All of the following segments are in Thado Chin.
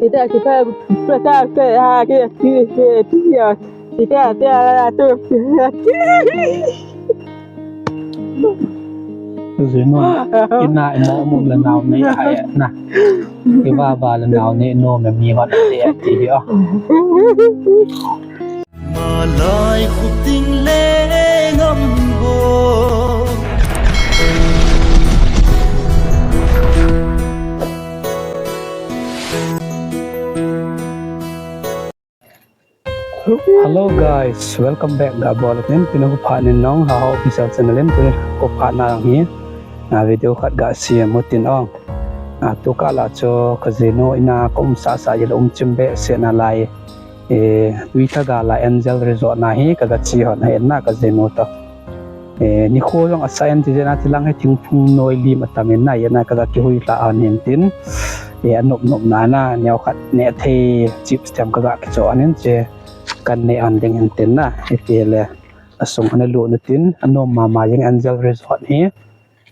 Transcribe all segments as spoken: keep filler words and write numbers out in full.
Kita kita kita kita kita kita kita kita kita Zinu, ina imo mum le nao nei a e na. Iva va le nao nei nom mi hon te ti o. Malai khuting le ngam bo. Hello guys, welcome back ga bol in. Tuni kho phat nin nong ha official channel in tuni kho phat na lang hi. Na video khat ga siam u tin ong. Na tu kah la chu ka zinu ina ka um sasa jeh a um chim behseh na lai. E, Tuitha gal a Angel Resort na hi ka ga che hon ahi na ka zinu toh. E, nikho jong asa in ti jeh a, chilang hi thingphung noi lim atam in na, jeh a ka ga kihui lha hon hin tin. E, anop nop na na, neo khat neh thei chips them ka ga kicho hon in che kan neh hon ding hin tin na. Ipi le asung ana lut nu tin, anom mama jeng Angel Resort hi.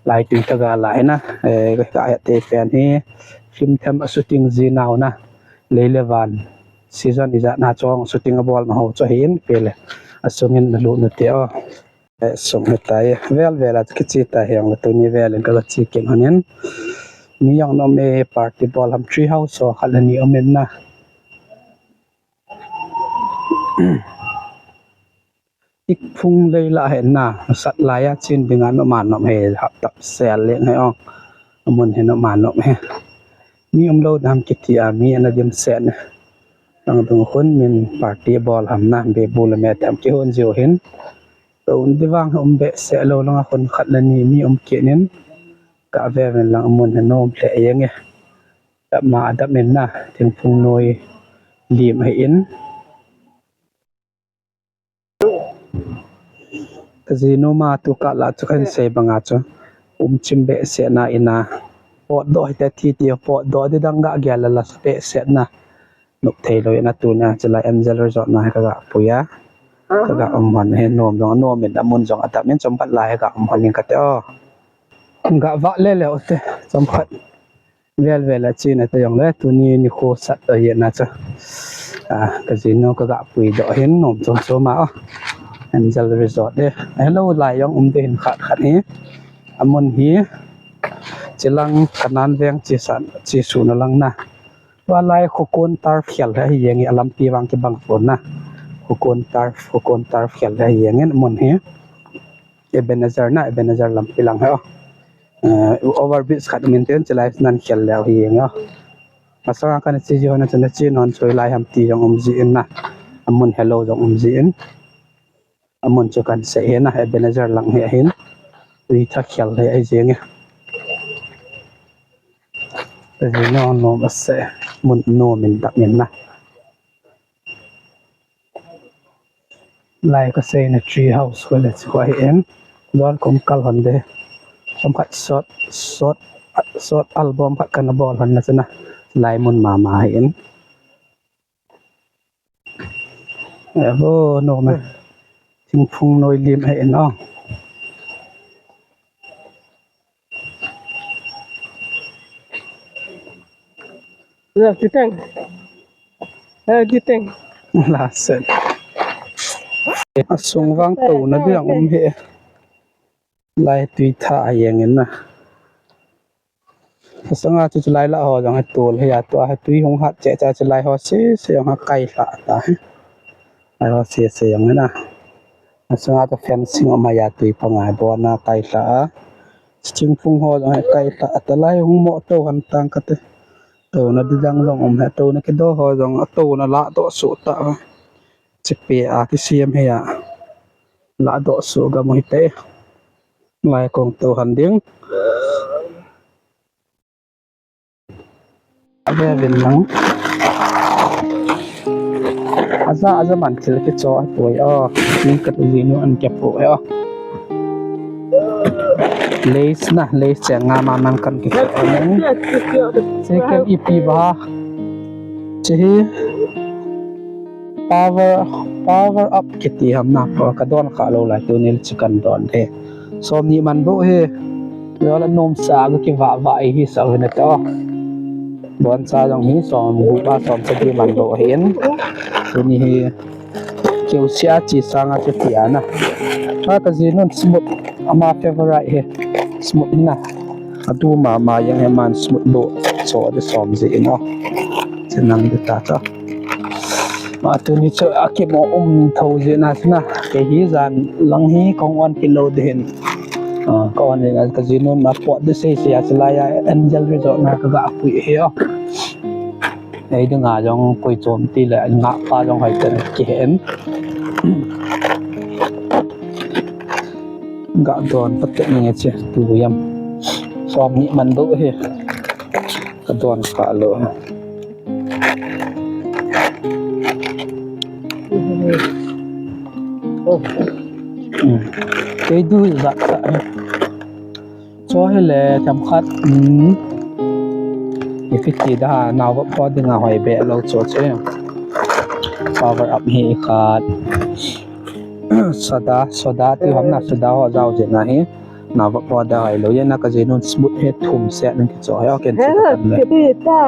Lai Tuitha gal a hi na, e, ka het thei pen hi film them a shooting ji nau na. Lei le van season ijat na chong shooting abol na ho chu hin pe le asung in na lut nu te o. E, sung hi tai, vel vel a kiche ta hiang le tuni vel in ka ga che kit hon in. Mi jong nom e, party bol ham, tree house ho khat le ni um in na. Thingphung lei la hi na, sat lai a chen ding a nom a nom hi hap tap sel leng hi ong. Amun hi nom a nom hi. Mi um lou dam kiti a, mi ana dim sel na. Lang dung khun min party bol ham na, be bu le me them kihon jiu hin. Toh un di vang um behseh lou lang a khun khat le ni mi um kit in. Ka ve ven lang amun hi nom le jeng e. Dap ma dap in na, thingphung noi lim ahi in. Ka zinu ma tu kah la chu kan sei banga chu um chim behseh na ina. Potdoh hi te thi ti potdoh di dang ga gel la la sa behseh na. Nop thei lou ina tuni a chulai Angel Resort na hi ka ga pui a. Ka ga um hon hi nom jong nom in amun jong adap in chomkhat lai hi ga um hon in ka te o. Ga va le le o te chomkhat. Vel vel a chena te jong le, tuni nikho sat ahi na chu. A, ka zinu ka ga pui doh hin nom chom chom a o. Angel Resort e. Hello, lai jong um te hin khat khat hi. Amun hi. Chilang Kanan veng chi san, chi su na lang na. Tua lai Khokon Turf khel hi jeng e, alampi vang kibang pon na. Khokon Turf, Khokon Turf khel hi jeng in amun hi. Ebenezer na, Ebenezer lampi lang hi o. Eh, overbridge khat min ten chulai nan khel leu hi jeng o. Masanga kan chi ji hon a chun a chin hon choi lai ham ti jong um ji in na. Amun hello jong um ji in. Amun chu kan sei hi na, Ebenezer lang hi ahin. Tuitha khel hi ahi jeng e. Ahi nom nom ase. Mun nom in dap in na. Lai ka sei na tree house ko le chu ko hi in. Don kong kal hon de. Chomkhat short, short, short album khat kana bol hon na chu na. Lai mun mama hi in. E vo, nom e. Thingphung noi lim hi in o. Lah, kiteng. Eh, kiteng. Lah, set. Asung vang to na diang um hi. Lai Tuitha a jeng in na. Asanga chu chulai lah ho jong hi tol hi a, tua hi tui hung hat che cha chulai ho se se jong ha kai hla ta hi. Lai ho se se jong hi na. Asanga chu fencing um a, tui panga bon a kai hla a. Thingphung ho jong hi kai hla a, ta lai hung mo to han tang ka te. To na di dang jong um hi, to na kido ho jong a to na lah doh su ta. Chipe a kisem hi a. Lah doh su ga mu hi te. Lai kong to han ding. Ave vin lang. Aja, aja man thil kicho a poi o. Ning ka tu jinu an ke po o. Lays na, Lays che nga ma man kan kicho o. Second ipi ba. Che hi. Power, power up kiti ham na po ka don kha lou lai tuni le chi kan don de. Som ni man bo hi. Lo la nom sa ga ki va va hi sa hi na to. Boncha jong hi som gup a som sagi man bou ahin. Tuni hi keu sia chi sanga chu tia na. Ka, ka jinun smooth ama favorite hi. Smooth hi na. Atu mama jeng hi man smooth bou. So de som ji in o. Chenang de ta ta. Ma tuni chu akimo um tho ji na na. Kei hi jan lang hi kong on kilo de hin. Ah, ka on in ka jinun ma pot de sei sei a chilai a angel resort na ka ga pui hi o. Ei dinga jong koi chom ti le nga pa jong hai ten kihen. Ga don pa te nge che tu yam. Som ni man do he. Ka don pa lo. Kei du zat sa. Cho hi le themkhat, um, ipi ti da ha, nao va pho dinga hoi be lo cho che. Power up hi khat. Soda, soda ti hom na, soda ho jao je na hi. Nao va pho da hoi lo, ye na ka jinun smooth hi thum se nang ki cho hi, okay, che ta le. He, ti ta.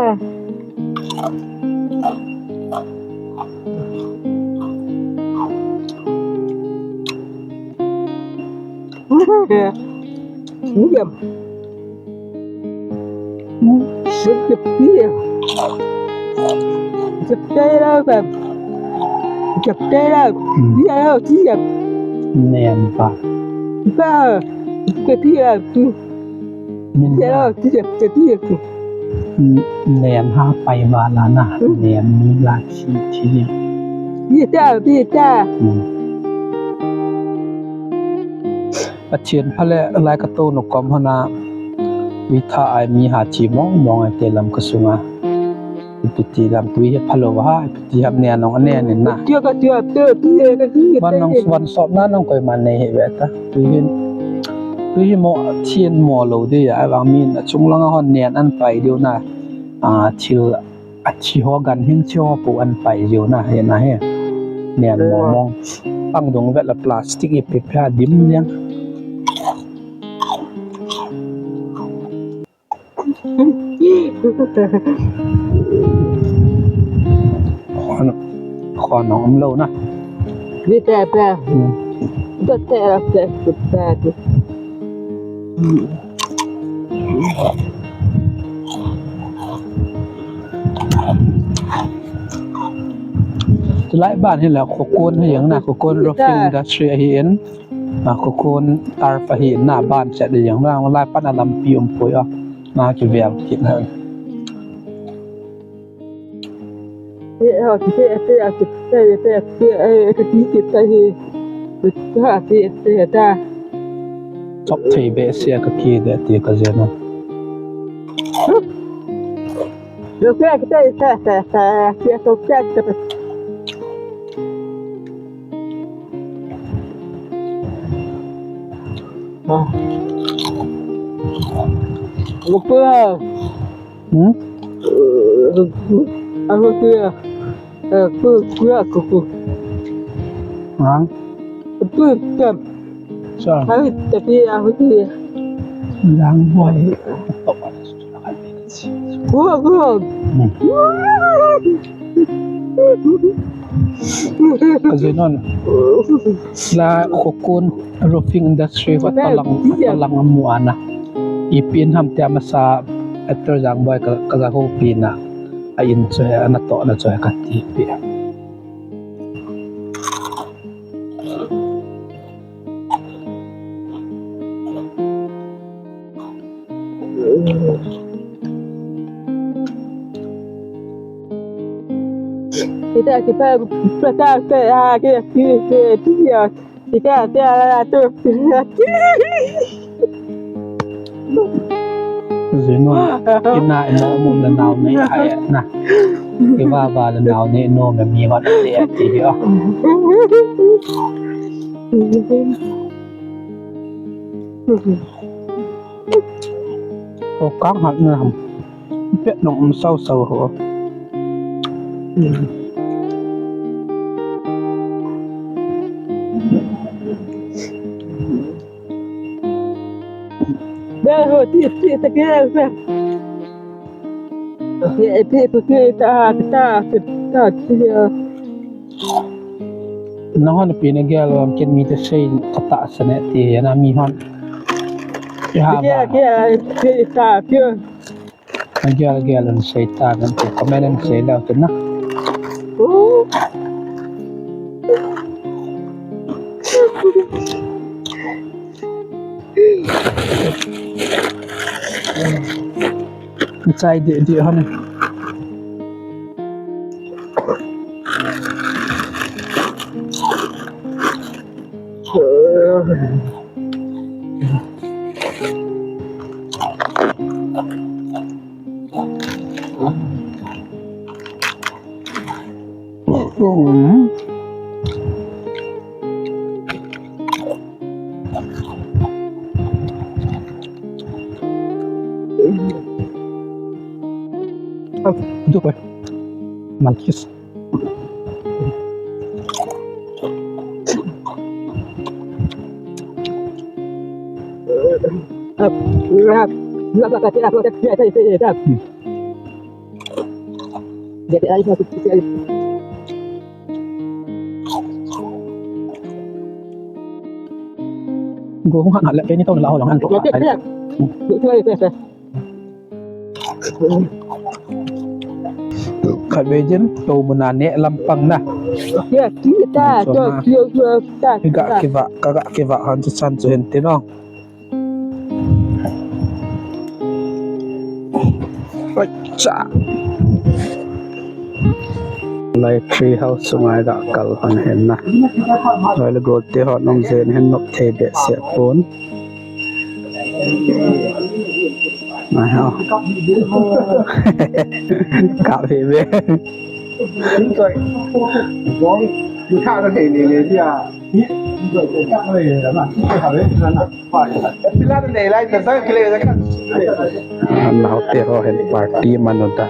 Yam. Yam. Yam. Yam. Yam. Yam. Yam. Nen pa. Pa. Yam. Yam. Min la. Yam. Yam. Yam. Nen ha pai va la na. Nen mi la chi chi. Yam. Yam. Yam. Pathen pha le lai ka to no kom hona. Ui tha ai mi ha chi mong mong ai te lam ka sunga. Ipi ti lam tui hi pha lo va ha, ipi ti ham ne nong ne ne na. Tia ka tia te ti e ka ti. Ban nong ban sop na nong koi man nei hi ve ta. Tui hin, tui hi mo thien mo lo de ya, ai vang min a chung lang a hon nen an pai diu na. A thil A thi ho gan hin thi ho pu an pai jiu na, he na he. Nian mong mong. Pang dung vet la plastic ipi pha dim liang. Khon, khon nong um lo na. Ni te pe. Hmm. Te te la te te. Tulai ban hi la khokon hi jeng na, khokon roofing industry ahi in. A khokon tarp ahi in na ban chet hi jeng na, lai pan a lampi um poi a. Na ki vel kit na. Chop thei behseh a ka ki de ti ka jen a. Lupa. Hmm? Aku tu ya. Aku tu ya aku tu. Ha? Aku tu. Sa? Aku tapi aku tu ya. Lang boy. Gua, gua. Hmm. Ka jen on. La khokon roofing industry ho talang, talang amu ana. Ipi in ham tia masa actor Jangboy ka, ka ja ho pi na. A in chu he, ana to na chu he ka ti pi. Kita, kita, kita, kita, kita, kita, kita, kita, kita, kita, Jinu, ina ina mun le nao nei hai na. Iva va le nao nei no me mi va te ti hi a. O kang hat na ham. Pet nong um sau sau ho. Dah ho ti ti ta ke. Pi, pi, pi, pi, ta, ta, ta, ta, ta. Nahon pi na gel lam ken mi te sei kata sene ti na mi hon. Ya, kia, ba. Kia, pi, ta, pi. Na gel, gel an sei ta, kan te comment an sei lau te na. Uh. Chai di, di hon. Dupe. Malkis. Go hung hang le, kei ni tong la ho long hang to. Khat ve jin, to muna ne lampang na. Kia, kia, ta, ta, kia, kia, ta, ta. Ka ga kiva, ka ga kiva han chu chan chu hin ti no. Oi, cha. Lai tree house sunga ga kal han hin na. Lai le go te ho nom jen hin nop thei behseh pon. Mai ho. Ka ve ve. An nau te ho hin party man u ta.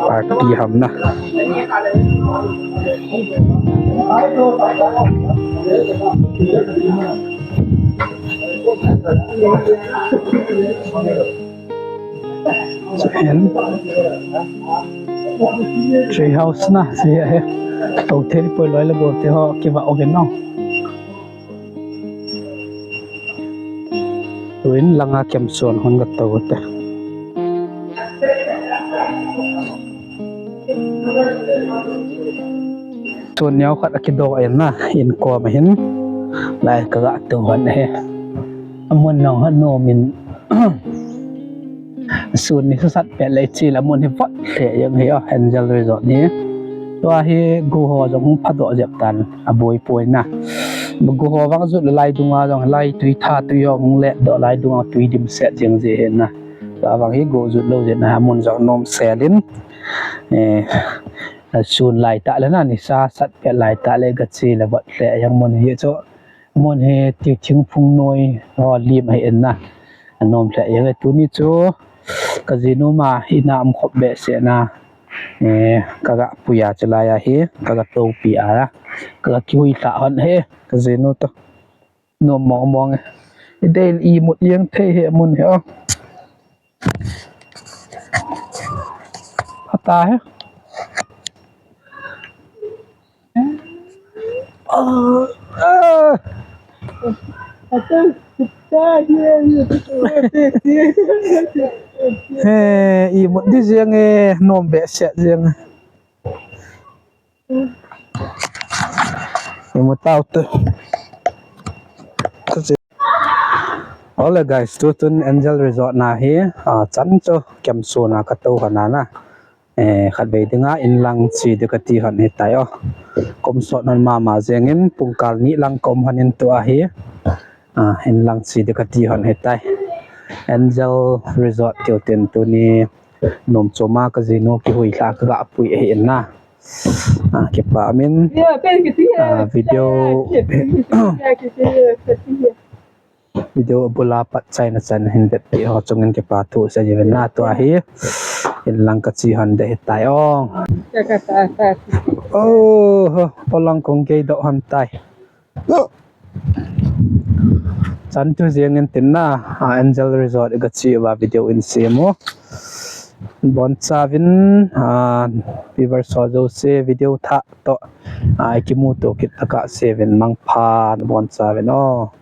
Party ham na. Tree house na, si he. To thei poi loi le bol te ho, kiva o gen no. Tuin langa kem suan hon ka to te. Tun neo khat a kido a in na, in kom a hin. Lai ka ga to hon he. Amun nong ha nom in. Sun ni sasat pet le chi la mun hi vot le jeng hi o, Angel Resort ni. Tua hi go ho jong hung phadoh jep tan a boi poi na. Go ho vang jut le lai dunga jong lai tui tha tui ho hung le doh lai dunga tui dim set jeng je he na. Tua vang hi go jut lo je na mun jong nom sel in. Eh, sun lai ta le na ni sasat pet lai ta le ga chi le vot le jeng mun hi chu. Mun hi ti thingphung noi ho lim ahi in na. Anom lheh jeng e tuni chu. Ka jinu ma ina um khop behseh na. Eh, ka ga pui a chu lai a hi. Ka ga topi a. Ka ga kihui lha hon he. Ka jinu to. Nom mong mong e. I dei le imut jeng thei he mun hi o. Ata he. Ah, ah. He, imut di jeng e, nom behseh jeng. Imut tau te. Ole guys, tu tun Angel Resort na hi, ah, chan chu kem suna ka to hana na. Eh, khat vei dinga in lang chi di ka ti hon hi tai o. Kom sot hon mama jeng in pungkal ni lang kom hon in tu ahi. Ah, in lang chi di ka ti hon hi tai. Angel Resort tiu tin tuni nom choma ka jinu kihui lha ka ga pui ahi in na. Ah, kipa min. Ah, video, video bula pat chaina chan hin vet pi ho chungin kipa thu sei uvin na tua hi. In lang ka chi hon de hi tai ong. Oh, ho, polang kong kei do hon tai. Chan tu jeng in tin na, ah, Angel Resort ka chi uva video in sem u. Bonchauvin, viewers ho jouse video thah toh, ikimuto kit tokah seuvin mangpha, bonchauvin o.